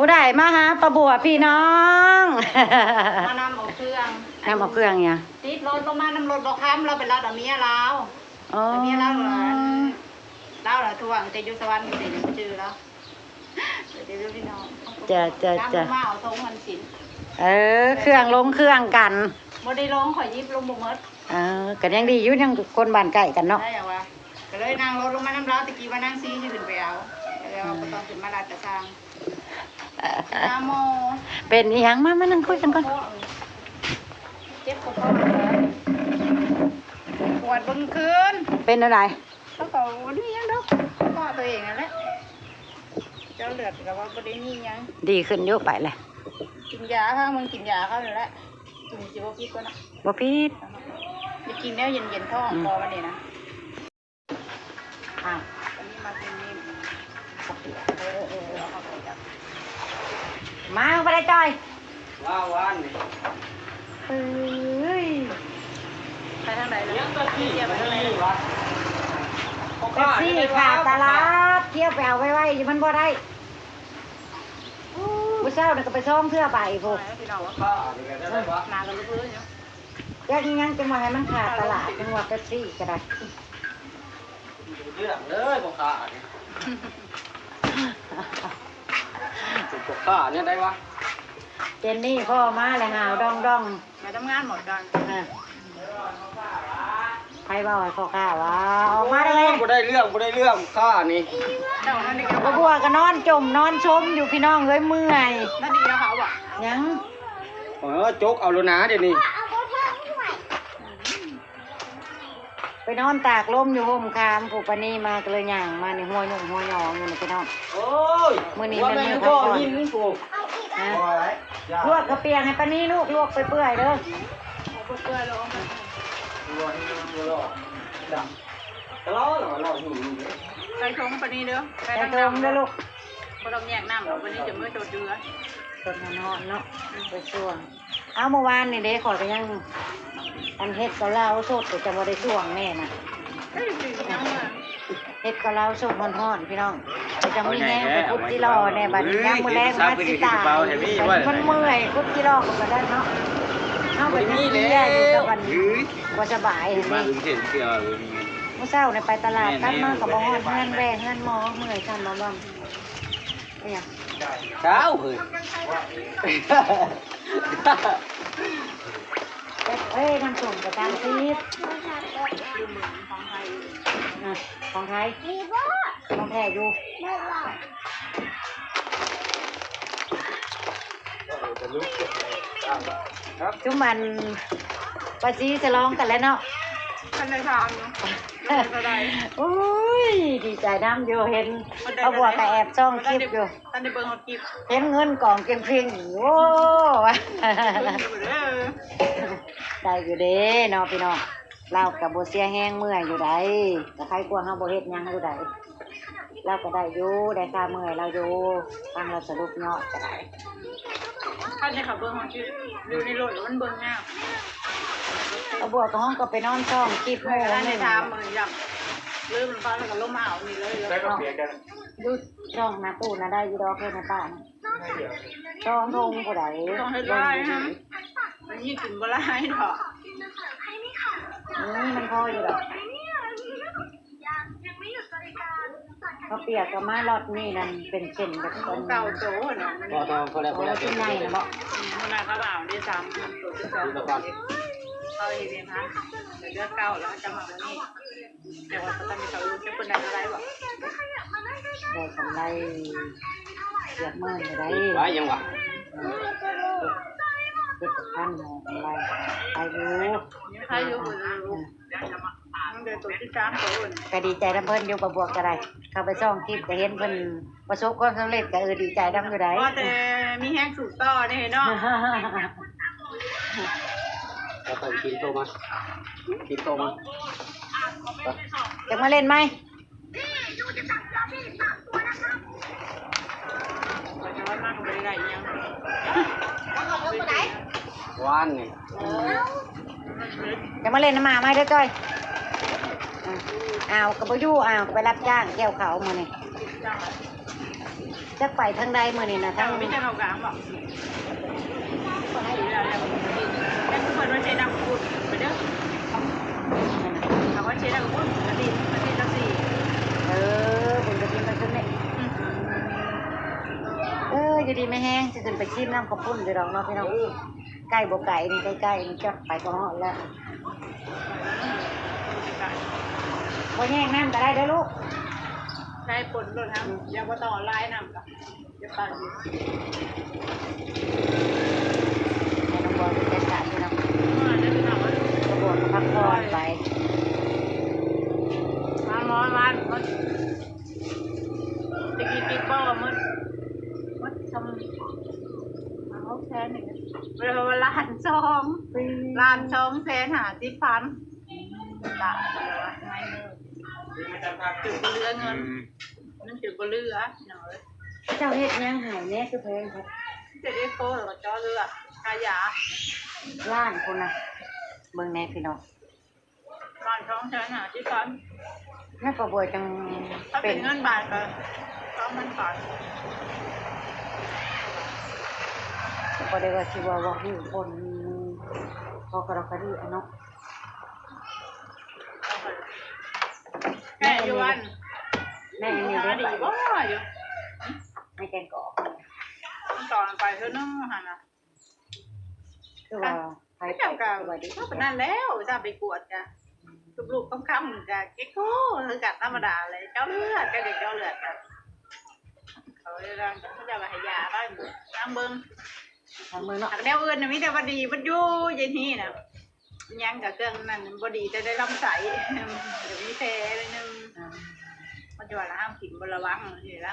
ຜູ້ໃດມາຫາປ້າບົວພີ່ນ້ອງ? ມານຳເອົາເຄື່ອງ ນຳເອົາເຄື່ອງຫຍັງ? ຕິດລົດລົງມານຳລົດບໍ່ຄຳ ລາວໄປລັດເອົາເມຍລາວ. ອໍ ເມຍລາວ ລາວລະທວງແຕ່ຢູ່ສະຫວັນ ເປັນຫຍັງບໍ່ຈື່ລາວ. ເດີພີ່ນ້ອງ ຈ້າ ຈ້າ ຈ້າ ມາເອົາຖົງມັນສິນ. ເອີ ເຄື່ອງລົງເຄື່ອງກັນ ບໍ່ໄດ້ລົງ ຂ້ອຍຫຍິບລົງບໍ່ໝົດ. ເອີ ກໍຍັງດີຢູ່ ຍັງຄົນບ້ານໃກ້ກັນເນາະ. ກໍເລີຍນັ່ງລົດລົງມານຳລາວ ແຕ່ກີ້ວ່ານາງຊີຊິຂຶ້ນໄປເອົາ ແລ້ວກໍຕ້ອງຂຶ້ນມາລັດກະຊ່າງ. ເປັນອີ່ຫຍັງ? ມາ ມານັ່ງຄຸຍກັນກ່ອນ. ເຈັບກະເພາະ ປວດເບິ່ງຄືນ. ເປັນແນວໃດ? ເຂົາກໍບໍ່ໄດ້ມີຫຍັງດອກ ເພາະຕົວເອງຫັ້ນແຫຼະ ເຈາະເລືອດກໍວ່າບໍ່ໄດ້ມີຫຍັງ. ດີຂຶ້ນຢູ່ ໄປແຫຼະ ກິນຢາເຂົາ ມັນກິນຢາເຂົານັ້ນແຫຼະ. ກິນຊິບໍ່ຜິດບໍ່ນະ? ບໍ່ຜິດ ໄດ້ກິນແນວເຢັນໆ ທ້ອງ ອືມ ຄໍມັນນີ້ນະ. ອ້າວ ອັນນີ້ມາກິນນີ້ ເອີໆ ເອີໆ ເອົາເຂົ້າໄປຈັບ. ມາ ໄປໄດ້ຈ່ອຍ ວ່າວານນີ້ ເອີຍ ໄປທາງໃດລະ? ຍັງກະທີ່ ໄປທາງໃດລະ? ເປັບຊີຂາດຕະຫຼາດ ທ່ຽວໄປເອົາໄວໆ ຢູ່ມັນບໍ່ໄດ້. ມື້ເຊົ້ານີ້ກໍໄປສອງເທື່ອໄປພຸ້ນ ມາກັນເບີດຢູ່. ຈັກອີ່ຫຍັງ ຈັ່ງວ່າໃຫ້ມັນຂາດຕະຫຼາດ ຈັ່ງວ່າເປັບຊີກໍໄດ້. ເລື່ອງເລີຍບໍ່ຂາດ ບໍ່ຂາດແນວໃດວະ? ເຈນນີ້ພໍ່ມາແລ້ວ ຫາວດອງໆ ໄປທຳງານໝົດກັນ. ອ່າ ໃຜເວົ້າໃຫ້ພໍ່ຄ້າວ່າ ອອກມາໄດ້ ບໍ່ໄດ້ເລື່ອງ ບໍ່ໄດ້ເລື່ອງ ຂ້ານີ້. ເຈົ້ານັ້ນນີ້ ບັວກໍນອນຈົ່ມນອນຊົມຢູ່ພີ່ນ້ອງເອີຍ ເມື່ອຍ. ນັ້ນດີເຂົາບໍ່? ຍັງ ເອີ ຈົກເອົາໂລດນາດຽວນີ້. ໄປນອນຕາກລົມຢູ່ຮົ່ມຄາມ ຜູ້ປານີມາກໍເລີຍຍ່າງມາໃນຫົວຫຍຸ້ງຫົວຫຍໍ້ຢູ່ນີ້ພີ່ນ້ອງ. ໂອ້ຍ ມື້ນີ້ແມ່ນມື້ພັກຜ່ອນ. ຮະ ລວກເຂົ້າປຽກໃຫ້ປານີລູກ ລວກເປື່ອຍໆເດີ. ໃສ່ຖົງປານີເດີ ໃສ່ຖົງເດີລູກ. ບໍ່ຕ້ອງແຍກນ້ຳດອກ ປານີຈະເມືອຕົວເຈືອ ສົດຮ້ອນໆເນາະ ໄປຊ່ວງ. ເອົາ ມື້ວານນີ້ເດ້ ຂ້ອຍກໍຍັງ ອັນເຮັດເກົາເລົາສົດ ກໍຈະບໍ່ໄດ້ຊ່ວງແນ່ນະ. ເຮັດເກົາເລົາສົດຮ້ອນໆ ພີ່ນ້ອງ ກໍຈະມີແຮງໄປຂຸດຈິລໍແນ່. ບັດນີ້ຍາມມື້ແລງມາຊິຕາຍ ມັນເມື່ອຍ ຂຸດຈິລໍກໍບໍ່ໄດ້ເນາະ. ເຮົາກໍຍັງເພຍຢູ່ກັບອັນບໍ່ສະບາຍຫັ້ນເດ້. ມື້ເຊົ້ານີ້ໄປຕະຫຼາດ ກັບມາກໍບໍ່ຮອດເຮືອນ ແວ່ເຮືອນໝໍ ເມື່ອຍຊ້ຳບຳ. ອີຫຍັງ? ເຊົ້າເຮີ້ຍ ເອີຍ ນ້ຳສົ້ມກໍສາມສິບ ອ່ະ ຂອງໃຜ? ຂອງແທ້ຢູ່. ຈຸມອັນ ປາຊີສະຫຼອງກັນແລ້ວເນາະ. ທັນໄດ້ຖາມຢູ່ ເທົ່າໃດ? ໂອ້ຍ ດີໃຈນຳຢູ່ ເຫັນ ເຂົາບວກກໍແອບສ່ອງຄລິບຢູ່. ທັນໄດ້ເບິ່ງເຮົາກິບ ເຫັນເງິນກອງເກັງເພງຢູ່. ໂອ້ ໄດ້ຢູ່ເດ້ເນາະພີ່ນ້ອງ ລາວກໍບໍ່ເສຍແຮງເມື່ອຍຢູ່ໃດ໋ ກໍໄຄກວ່າເຮົາບໍ່ເຮັດຫຍັງຢູ່ໃດ໋. ລາວກໍໄດ້ຢູ່ ໄດ້ຄ່າເມື່ອຍລາວຢູ່ ຟັງລາວສະຫຼຸບຍອດກໍໄດ້. ຄັນໃຫ້ເຂົາເບິ່ງເຮົາຊິຢູ່ໃນລົດ ມັນເບິ່ງຍາກ. ກະບວກກະຫ້ອງກໍໄປນອນຊ່ອງຄລິບໝູ່ ໄດ້ຖາມມື້ຢ້ຳ ລືມເຂົາ ແລ້ວກໍລົງມາເອົານີ້ເລີຍ. ຢູ່ຊ່ອງນາຕູ້ນະ ໄດ້ຢູ່ດອກ ເຮັດໃຫ້ປ້າ ຊ່ອງທົ່ງຜູ້ໃດ ຕ້ອງເຮັດຫຼາຍນະ ມັນມີກິນບໍ່ຫຼາຍດອກ. ນີ້ມັນພໍຢູ່ດອກ ເຂົ້າປຽກກໍມາລັອດນີ້ນັ້ນ ເປັນເສັ້ນແບບເກົ່າໂຕເນາະ. ບໍ່ຕ້ອງ ພໍແລ້ວ ພໍແລ້ວ ໂຕໃຫຍ່ນະບໍ່? ອືມ ມື້ໜ້າເຂົາເອົາໄດ້ສາມໂຕ ສິບສອງໂຕ ເຂົາເຮັດໃຫ້ເຮົາ ເດືອນເກົ້າແລ້ວເຂົາຈະມາມື້ນີ້. ແຕ່ວ່າຕອນນີ້ເຂົາເກັບເພິ່ນໄດ້ເທົ່າໃດບໍ່? ໄດ້ກຳໄລເກືອບໝື່ນໄດ້. ໄດ້ຫຍັງວະ? ເອີ ເຈັດພັນ ກຳໄລ ໄດ້ຢູ່ ໄດ້ຢູ່. ອືມ ກະດີໃຈນຳເພິ່ນຢູ່ ປ້າບວກກະໄດ້ ເຂົ້າໄປສ່ອງຄລິບກະເຫັນເພິ່ນປະສົບຄວາມສຳເລັດ ກະ ເອີ ດີໃຈນຳຢູ່ໃດ໋. ພໍແຕ່ມີແຮງສູ້ຕໍ່ເດ້ເນາະ. ເອົາໄປກິນໂຕມາ ກິນໂຕມາ ຢາກມາຫຼິ້ນໃໝ່? ວານນີ້ ຈະມາເລ່ນນຳໝາໃໝ່ເດີຈ້ອຍ. ອ້າວ ກໍບໍ່ຢູ່ ອ້າວ ກໍໄປຮັບຈ້າງກ່ຽວເຂົ້າມື້ນີ້. ຈັກໄປທາງໃດມື້ນີ້ນະ ທາງ ເຈົ້າມີແຕ່ເຂົ້າກາງບໍ? ແມ່ນເພິ່ນວ່າເຊດຳພຸດໄປເດີ ເຂົາວ່າເຊດຳພຸດກະດິນ ກະດິນລະສີ ເອີ ບຸນກະດິນລະສີນີ້ ອືມ ເອີ ຢູ່ດີມີແຮງ ຊິຂຶ້ນໄປຊີມນ້ຳເຂົ້າປຸ້ນຢູ່ດອກເນາະພີ່ນ້ອງ. ໃກ້ບໍ່ໄກນີ້ ໃກ້ໆນີ້ ຈັກໄປກໍຮອດແລ້ວ. ບໍ່ແຍກນ້ຳກໍໄດ້ເດີລູກ ໃຊ້ປົນໂລດ ອືມ ຢ່າບໍ່ຕ້ອງເອົາຫຼາຍນ້ຳກໍ ຢ່າປານຢູ່ ໃຫ້ນ້ອງບອຍໄປຈັດການພີ່ນ້ອງ ເອີ ເດີພີ່ນ້ອງເອີຍ ນ້ອງບອຍກໍພັກຜ່ອນໄປ ມາໝໍວານໝົດ ຕະກີ້ຕິດບໍ່ໝົດ ໝົດຊ່ຳ ເອົາແສນໜຶ່ງ ເວລາວ່າລ້ານສອງ ລ້ານສອງແສນຫ້າສິບພັນ ລະວ່າໄງເດີ ຈົນບໍ່ເຫຼືອເງິນ ອືມ ມັນຈົນບໍ່ເຫຼືອ ພີ່ນ້ອງເອີຍ ເຈົ້າເຮັດຫຍັງໃຫ້ແດ່ຄືແພງແທ້? ເຮັດເອັກໂກ ແລ້ວກໍເຈາະເລືອດ ທາຢາ ລ້ານພຸ້ນນະ ເບິ່ງແດ່ພີ່ນ້ອງ ລ້ານສອງແສນຫ້າສິບພັນ ແມ່ນບໍ່ບວຍຈັ່ງ ຖ້າເປັນ ເປັນເງິນບາດກໍສອງພັນປາຍ ບໍ່ໄດ້ວ່າຊິວ່າ ວ່າຮູ້ຄົນພໍກະດອກກະດີເນາະ ແມ່ຢູ່ບ້ານ ແມ່ຢູ່ ດີບໍ່ຢູ່ ໃຫ້ແກງກອກ ຕອນໄປເທື່ອໜຶ່ງຫັ້ນນະ ຄືວ່າ ໃຜ ເຂົາເຈົ້າກໍ ຄືວ່າດີ ເຂົາປານນັ້ນແລ້ວ ຈະໄປກວດກະ ອືມ ລູກໆຄ່ຳໆກະເກັບໂທຄືກັນທຳມະດາແຫຼະ ເຈາະເລືອດ ກະໄດ້ເຈາະເລືອດກະ ເຂົາເຈົ້າກໍໃຫ້ຢາໄປ ນຳເບິ່ງ ນຳເບິ່ງເນາະ ຫາກແນວອື່ນນະມີແຕ່ວ່າດີເບິດຢູ່ ເຢຍນີ້ນະ ຫຍັງກະເຄື່ອງນັ້ນບໍ່ດີ ແຕ່ໃນລຳໄສ້ ກະມີແຜໜ້ອຍໜຶ່ງ ອືມ ມັນຈະວ່າລະຫ້າມກິນບໍ່ລະວັງ ຈັ່ງຊີ້ລະ ຢາ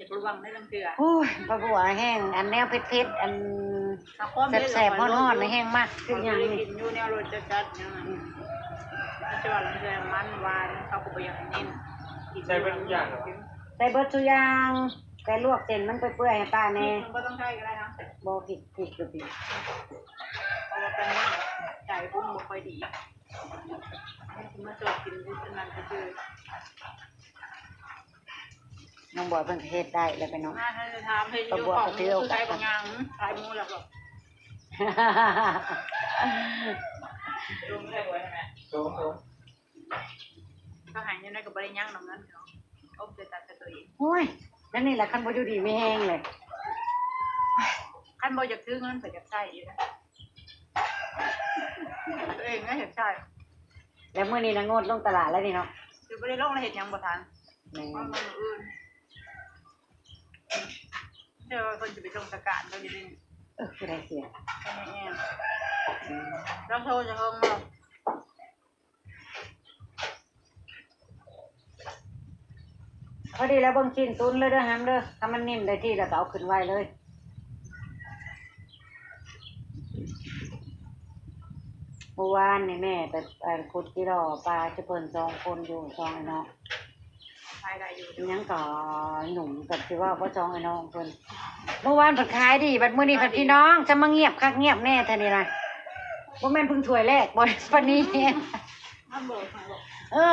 ກລະວັງໄດ້ລາງເທື່ອ ໂອ້ຍ ປາບົວແຮງ ອັນແນວເຜັດໆ ອັນແຊບໆ ຮ້ອນໆ ແຮງມັກ ຄືຫຍັງນີ້ ກິນຢູ່ແນວລົດຈັດໆ ຫຍັງນັ້ນ ອືມ ມັນຈະວ່າລາງເທື່ອມັນຫວານ ເຂົາກໍບໍ່ຢາກໃຫ້ເນັ້ນ ໃສ່ເບິດທຸກຢ່າງ ໃສ່ເບິດທຸກຢ່າງ ແຕ່ລວກເສັ້ນມັນເປື່ອຍໆ ໃຫ້ປ້າແດ່ ບໍ່ຕ້ອງໃສ່ກໍໄດ້ນະ ບໍ່ ພິກ ພິກ ພິກ ເພາະວ່າເປັນໃຈປຸ້ງບໍ່ຄ່ອຍດີ ມາຊ່ວຍກິນຢູ່ນັ້ນຊື່ໆ ນ້ອງບອຍເພິ່ນກໍເຮັດໄດ້ແລ້ວໄປເນາະ ມາໃຫ້ຖາມເຫັນຢູ່ ຂອງໃຊ້ບາງຢ່າງ ຂາຍໝູແລ້ວກໍ ເຂົາໃຫ້ແນວໃດກໍບໍ່ໄດ້ຫຍັງດອກ ເງິນເຂົາ ອົບແຕ່ຕັດແຕ່ຕົວເອງ ໂອ້ຍ ແນວນີ້ແຫຼະ ຄັນບໍ່ຢູ່ດີມີແຮງເລີຍ ຄັນບໍ່ຢາກຖືເງິນ ກໍຢາກໃຊ້ຢູ່ນະ ຕົວເອງກໍຢາກໃຊ້ ແລ້ວມື້ນີ້ນະ ງົດລົງຕະຫຼາດແລ້ວນີ້ເນາະ ຄືບໍ່ໄດ້ລົງແລ້ວເຮັດຫຍັງບໍ່ທັນ ແມ່ນ ເພາະມື້ອື່ນ ເຈົ້າວ່າເພິ່ນຈະໄປສົ່ງສະການເຂົາຢູ່ເດ ເອີ ຜູ້ໃດເສຍ ແມ່ນ ອືມ ລາວໂທຈະເຮີງບໍ່ ພໍດີແລ້ວ ເບິ່ງຊີ້ນຕຸນເລີຍເດີ ຫຳເດີ ຖ້າມັນນິ້ມໄດ້ທີ່ແລ້ວກໍເອົາຂຶ້ນໄວ້ເລີຍ ມື້ວານນີ້ແມ່ໄປ ໄປຂຸດຈີ່ລໍ່ປາ ຈະເພິ່ນສອງຄົນຢູ່ ສອງອ້າຍນ້ອງ ຂາຍໄດ້ຢູ່ ຫຍັງກໍຫຍຸ້ງກັບທີ່ວ່າບໍ່ຈອງໄອ້ນ້ອງເພິ່ນ ເມື່ອວານເພິ່ນຂາຍດີ ບັດມື້ນີ້ພັດພີ່ນ້ອງ ຈະມາງຽບຄັກງຽບແນ່ແທ້ນີ້ນະ ບໍ່ແມ່ນເພິ່ງຖ້ວຍແລກບໍ່ ປານນີ້ ເອີ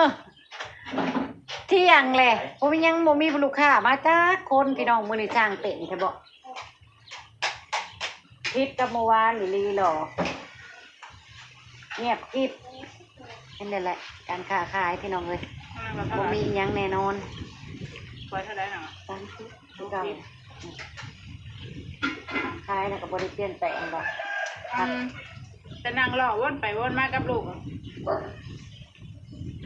ທ່ຽງແຫຼະ ບໍ່ມີຫຍັງ ບໍ່ມີລູກຄ້າມາຈັກຄົນ ພີ່ນ້ອງ ມື້ນີ້ຊ່າງເຕັ້ນແທ້ບໍ ຜິດກັບມື້ວານອີ່ຫຼີຫຼໍ ງຽບກິບ ເຫັນແລ້ວແຫຼະ ການຄ້າຂາຍພີ່ນ້ອງເອີຍ ບໍ່ມີອີ່ຫຍັງແນ່ນອນ ຖ້ວຍເທົ່າໃດນະ? ສາມສິບຄືເກົ່າ ຂາຍນະກໍບໍ່ໄດ້ປ່ຽນແປງດອກ ອືມ ແຕ່ນັ່ງເລາະວົນໄປວົນມາກັບລູກ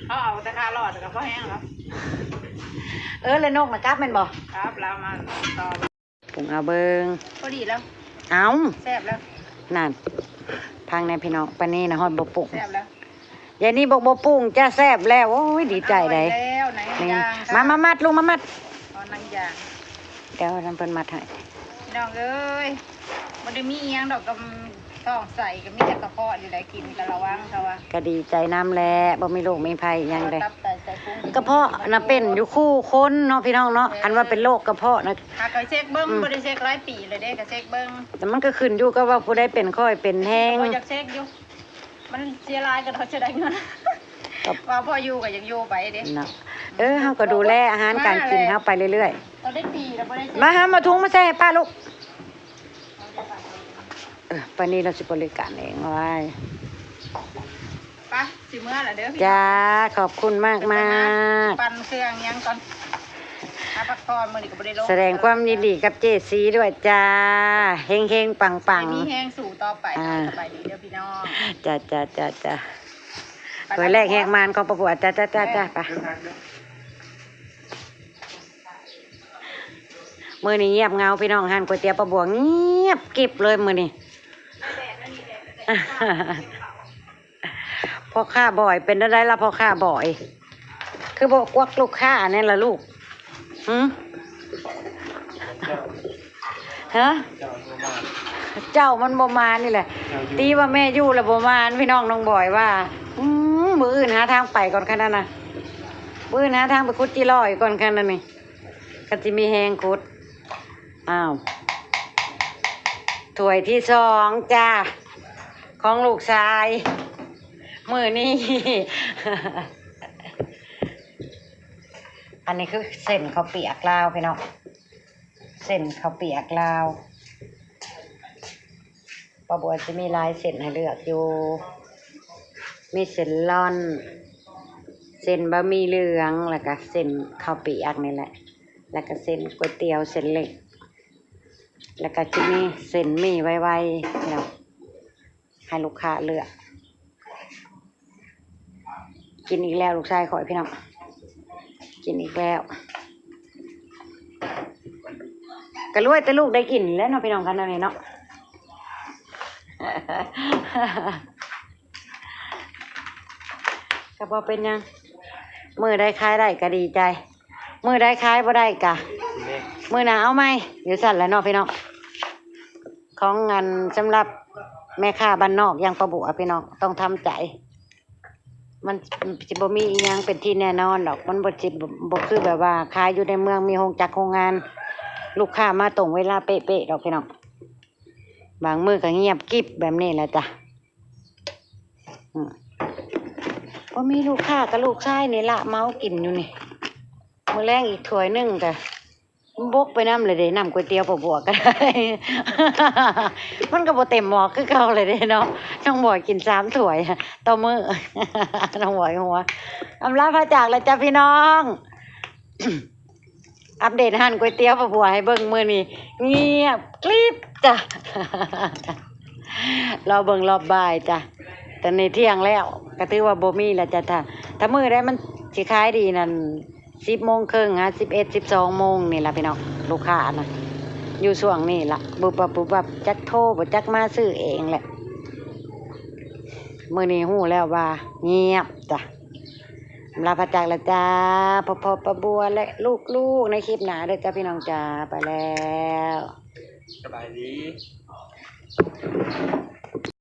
ເຂົາເອົາແຕ່ຄ່າລອດກໍພໍແຮງແລ້ວ ເອີ ແລ້ວນົກນະກັບແມ່ນບໍ່? ກັບ ລາວມາຕໍ່ ປຸງເອົາເບິ່ງ ພໍດີແລ້ວ ເອົ້າ ແຊບແລ້ວ ນັ້ນ ຟັງແນ່ພີ່ນ້ອງ ປານນີ້ນະຮອດບໍ່ປຸງ ແຊບແລ້ວ ຍາຍນີ້ບອກບໍ່ປຸງ ຈະແຊບແລ້ວ ໂອ້ຍ ດີໃຈໃດ ອະຮ່ອຍແລ້ວ ໜັງ ນີ້ ຢ່າງ ມາ ມາມັດ ລຸງມາມັດ ເອົາໜັງຢ່າງ ດຽວນຳເພິ່ນມັດໃຫ້ ພີ່ນ້ອງເອີຍ ບໍ່ໄດ້ມີອີ່ຫຍັງດອກ ກໍ ທ້ອງໃສກໍມີແຕ່ກະເພາະນີ້ແຫຼະ ກິນກໍລະວັງ ເຂົາວ່າ ກໍດີໃຈນຳແຫຼະ ບໍ່ມີໂລກມີໄພອີ່ຫຍັງເດ້ ຕັບໄຕໄຕພຸງ ກະເພາະນະເປັນຢູ່ຄູ່ຄົນເນາະ ພີ່ນ້ອງເນາະ ເອີ ຄັນວ່າເປັນໂລກກະເພາະນະ ຫາກໍເຊັກເບິ່ງ ອືມ ບໍ່ໄດ້ເຊັກຫຼາຍປີແລ້ວເດ້ ກໍເຊັກເບິ່ງ ແຕ່ມັນກໍຂຶ້ນຢູ່ກັບວ່າຜູ້ໃດເປັນຂ້ອຍເປັນແຮງ ກໍບໍ່ຢາກເຊັກຢູ່ ມັນເສຍຫຼາຍກໍເຮົາຈະໄດ້ເງິນ ກໍ ວ່າພໍຢູ່ກໍຢາກຢູ່ໄປເດ້ ເນາະ ເອີ ເຮົາກໍດູແລອາຫານການກິນເຮົາໄປເລື້ອຍໆ ເຮົາໄດ້ປີແລ້ວບໍ່ໄດ້ ມາຫາ ມາ ເອົາຖົງມາໃສ່ໃຫ້ປ້າລູກ. ເອີ ປານນີ້ລາວຊິບໍລິການເອງ. ໂອ້ຍ ໄປ ຊິເມືອລະເດີພີ່ນ້ອງ. ຈ້າ ຂອບຄຸນມາກໆ. ໄປ ໄປຫາປັ່ນເຄື່ອງຫຍັງກ່ອນ ຫາພັກຜ່ອນ. ມື້ນີ້ກໍບໍ່ໄດ້ລົງ ສະແດງຄວາມຍິນດີກັບເຈສີດ້ວຍຈ້າ. ເຮັງໆ ປັງໆ ໃຫ້ມີແຮງສູ້ຕໍ່ໄປ. ອ່າ ສະບາຍດີເດີພີ່ນ້ອງ. ຈ້າໆໆໆ. ໄປ ຖ້ວຍແລກແຮກມານຂອງປ້າບົວ. ຈ້າໆໆໆ. ໄປ ມື້ນີ້ງຽບເຫງົາພີ່ນ້ອງ. ຮ້ານກ໋ວຍຕຽວປ້າບົວງຽບກິບເລີຍມື້ນີ້. ພໍ່ຄ້າບອຍ ເປັນແນວໃດລະພໍ່ຄ້າບອຍ? ຄືບໍ່ກວັກລູກຄ້າແນ່ລະລູກ? ຫື? ຮະ? ເຈົ້າມັນບໍ່ມານີ້ແຫຼະ. ຕີວ່າແມ່ຢູ່ລະບໍ່ມາພີ່ນ້ອງ. ນ້ອງບອຍວ່າ ອືມ ມື້ອື່ນຫາທາງໄປກ່ອນຄັນນັ້ນນະ. ມື້ອື່ນຫາທາງໄປຂຸດຈີ່ລໍອີກກ່ອນຄັນນັ້ນນີ້ ຄັນຊິມີແຮງຂຸດ. ອ້າວ ຖ້ວຍທີສອງຈ້າ ຂອງລູກຊາຍມື້ນີ້. ອັນນີ້ຄືເສັ້ນເຂົ້າປຽກລາວພີ່ນ້ອງ ເສັ້ນເຂົ້າປຽກລາວ. ປ້າບົວຊິມີຫຼາຍເສັ້ນໃຫ້ເລືອກຢູ່ ມີເສັ້ນລອນ ເສັ້ນບະໝີ່ເຫຼືອງ ແລ້ວກະເສັ້ນເຂົ້າປຽກນີ້ແຫຼະ ແລ້ວກະເສັ້ນກ໋ວຍຕຽວເສັ້ນເລັກ ແລ້ວກະຊິມີເສັ້ນໝີ່ໄວໆເນາະ ໃຫ້ລູກຄ້າເລືອກ. ກິນອີກແລ້ວລູກຊາຍຂ້ອຍພີ່ນ້ອງ ກິນອີກແລ້ວ. ກະລວຍແຕ່ລູກໄດ້ກິນແລ້ວເນາະພີ່ນ້ອງ ຄັນແນວນີ້ເນາະ. ກະບໍ່ເປັນຫຍັງ ມື້ໃດຂາຍໄດ້ກະດີໃຈ ມື້ໃດຂາຍບໍ່ໄດ້ກະ ມື້ໜ້າເອົາໃໝ່ ຢູ່ຊັ້ນແຫຼະເນາະພີ່ນ້ອງ. ຂອງອັນ ສຳລັບແມ່ຄ້າບ້ານນອກຢ່າງປ້າບົວພີ່ນ້ອງ ຕ້ອງທຳໃຈ. ມັນຊິບໍ່ມີອີ່ຫຍັງເປັນທີ່ແນ່ນອນດອກ ມັນບໍ່ຊິ ບໍ່ຄືແບບວ່າຂາຍຢູ່ໃນເມືອງ ມີໂຮງຈັກໂຮງງານ ລູກຄ້າມາຕົງເວລາເປະໆດອກພີ່ນ້ອງ. ບາງມື້ກໍງຽບກິບແບບນີ້ແຫຼະຈ້ະ. ອືມ ບໍ່ມີລູກຄ້າກໍລູກຊາຍນີ້ລະເໝົາກິນຢູ່ນີ້. ມື້ແລງອີກຖ້ວຍໜຶ່ງກໍບົກໄປນຳເລີຍເດ້ ນ້ຳກ໋ວຍຕຽວປ້າບົວກໍໄດ້ ມັນກໍບໍ່ເຕັມໝໍ້ຄືເກົ່າເລີຍເດ້ເນາະ. ນ້ອງບອຍກິນສາມຖ້ວຍຕໍ່ມື້ ນ້ອງບອຍຫົວ. ອຳລາພາຈາກແລ້ວຈ້ະພີ່ນ້ອງ. ອັບເດດຮ້ານກ໋ວຍຕຽວປ້າບົວໃຫ້ເບິ່ງມື້ນີ້ ງຽບກຣິບຈ້ະ. ລໍເບິ່ງຮອບບ່າຍຈ້ະ. ຕອນນີ້ທ່ຽງແລ້ວ ກໍຖືວ່າບໍ່ມີແລ້ວຈ້ະ. ຖ້າ ຖ້າມື້ໃດມັນຊິຂາຍດີນັ້ນ ສິບໂມງເຄິ່ງຫາສິບເອັດ ສິບສອງໂມງນີ້ລະພີ່ນ້ອງ. ລູກຄ້ານະ ຢູ່ຊ່ວງນີ້ລະ ບຶບບັບ ບຶບບັບ ຈັກໂທບໍ່ຈັກມາຊື້ເອງແຫຼະ. ມື້ນີ້ຮູ້ແລ້ວວ່າງຽບຈ້ະ. ອຳລາພາຈາກແລ້ວຈ້າ. ພໍ້ໆ ປ້າບົວ ແລະ ລູກໆ ໃນຄລິບໜ້າເດີຈ້ະພີ່ນ້ອງຈ້າ. ໄປແລ້ວ ສະບາຍດີ.